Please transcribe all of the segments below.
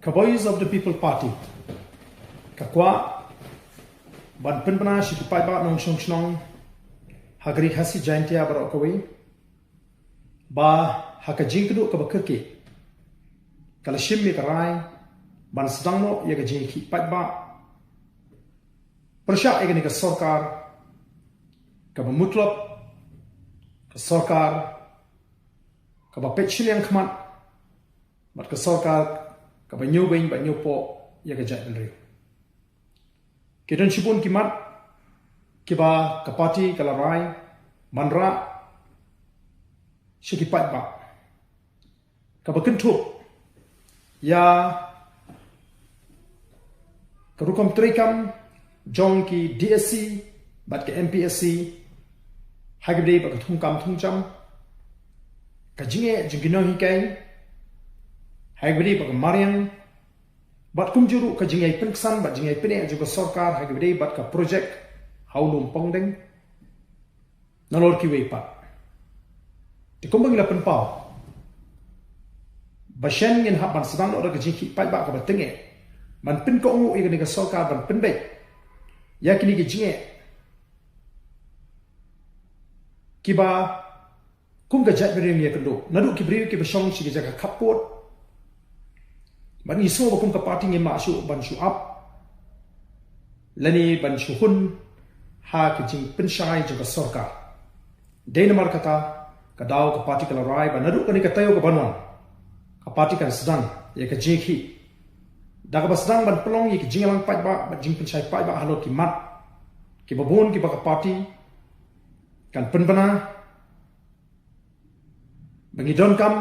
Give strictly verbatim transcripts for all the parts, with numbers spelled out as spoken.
Ka Voice of the People Party ka kwah ban pynbna sha ki paidbah nongshong shnong ha ka ri Khasi Jaintia baroh kawei ba ha ka jingkynduh kaba kyrkieh ka la shim ïa ka rai ban sdang noh ïa ka jingïakhih paidbah pyrshah ïa kane ka sorkar kaba mutlop, ka sorkar kaba peit shiliang khmat, bad ka sorkar kaba ñiewbeiñ bad ñiewpoh ïa ka jaitbynriew. Ki don shibun ki mat kiba ka party ka la rai ban rah sha ki paidbah, kaba kynthup ïa ka rukom treikam jong ki DSC bad ka MPSC, ha kaba ïadei bad ka thungkam thungjam, ka jingeh jong ki nonghikai, ha kaba ïadei bad ka mariang, bad kumjuh ruh ka jingïai pynksan bad jingïai pyneh jong ka sorkar ha kaba ïadei bad ka projek ha u lum Pongdeng, nalor kiwei pat. Te kumba ngi la pynpaw, ba shen ngin hap ban sdang noh da ka jingïakhih paidbah kaba tyngeh ban pynkohnguh ïa kane ka sorkar ban pynbeit ïa kine ki jingeh kiba kum ka jaitbynriew ngi ïakynduh, naduh ki briew kiba shong sha ki jaka khappud. Bad ngi sngew ba kum ka party ngim lah shuh ban shu ap lane ban shu hun ha ka jingpynshai jong ka sorkar. Dei namar kata ka daw ka party ka la rai ba naduh kane ka taïew kaban wan, ka party kan sdang ïa ka jingïakhih da kaba sdang ban pynlong ïa ka jingïalang paidbah bad jingpynshai paidbah halor ki mat kiba bun kiba ka party kan pynbna, ba ngi donkam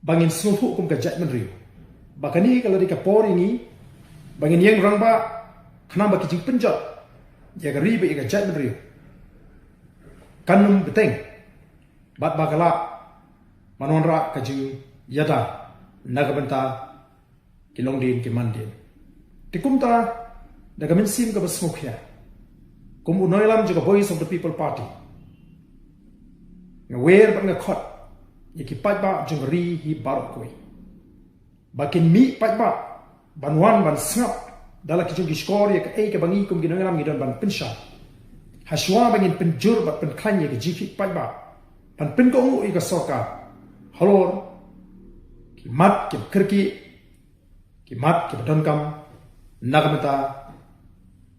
ba ngin sngewthuh kum ka jaitbynriew ba kane ka la dei ka por ïa ngi ba ngin ïeng rangbah, khnang ba ka jingpynjot ïa ka ri bad ïa ka jaitbynriew kan ym bteng, bad ba ka lah ban wanrah ka jingïada na ka bynta ki longdien ki mandien. Te kumta, da ka mynsiem kaba sngewkhia, kum u nongïalam jong ka Voice of the People Party, nga wer bad nga khot ïa ki paidbah jong ka ri hi baroh kawei ba kin mih paidbah ban wan ban sngap da la ki jong ki shkor ïa kaei kaba ngi kum ki nongïalam ngi don ban pynshai, ha shuwa ba ngin pynjur bad pynkhlaiñ ïa ka jingïakhih paidbah ban pynkohnguh ïa ka sorkar halor ki mat kiba kyrkieh, ki mat kiba donkam na ka bynta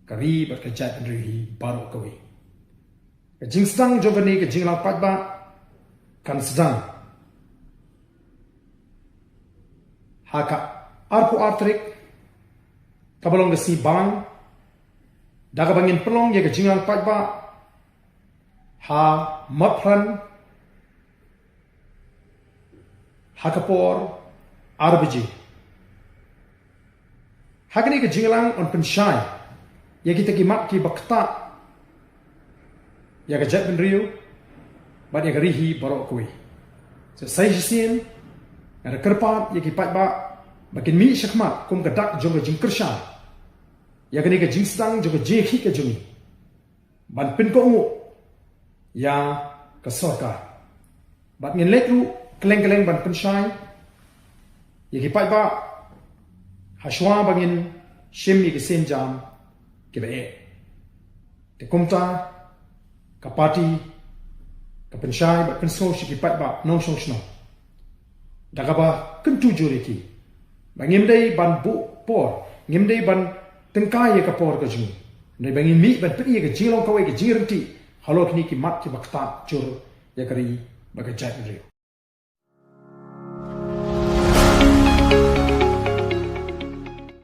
ka ri bad ka jaitbynriew hi baroh kawei. Ka jingsdang jong kane ka jingïalang paidbah kan sdang ha ka arphew ar tarik, kaba long ka sngi Balang, da kaba ngin pynlong ïa ka jingïalang paidbah ha Motphran ha ka por ar baje. Ha kane ka jingïalang yn pynshai ïa kita ki mat kiba ktah ïa ka jaitbynriew bad ïa ka ri hi baroh kawei. Sa sa shisien nga da kyrpad ïa ki paidbah ba kin mih shakhmat kum ka dak jong ka jingkyrshan ïa kane ka jingsdang jong ka jingïakhih ka jong ngi ban pynkohnguh ïa ka sorkar. Bad ngin leit ruh kylleng kylleng ban pynshai ïa ki paidbah ha shuwa ba ngin shim ïa ki sienjam kiba eh. Te kumta ka party ka pynshai bad pynsngew sha ki paidbah nongshong shnong da kaba kyntu jur ïa ki ba ngim dei ban buh por, ngim dei ban tyngkai ïa ka por ka jong ngi, hynrei ba ngin mih ban pyni ïa ka jinglong kawei, ka jingryntih halor kine ki mat kiba ktah jur ïa ka ri bad ka jaitbynriew.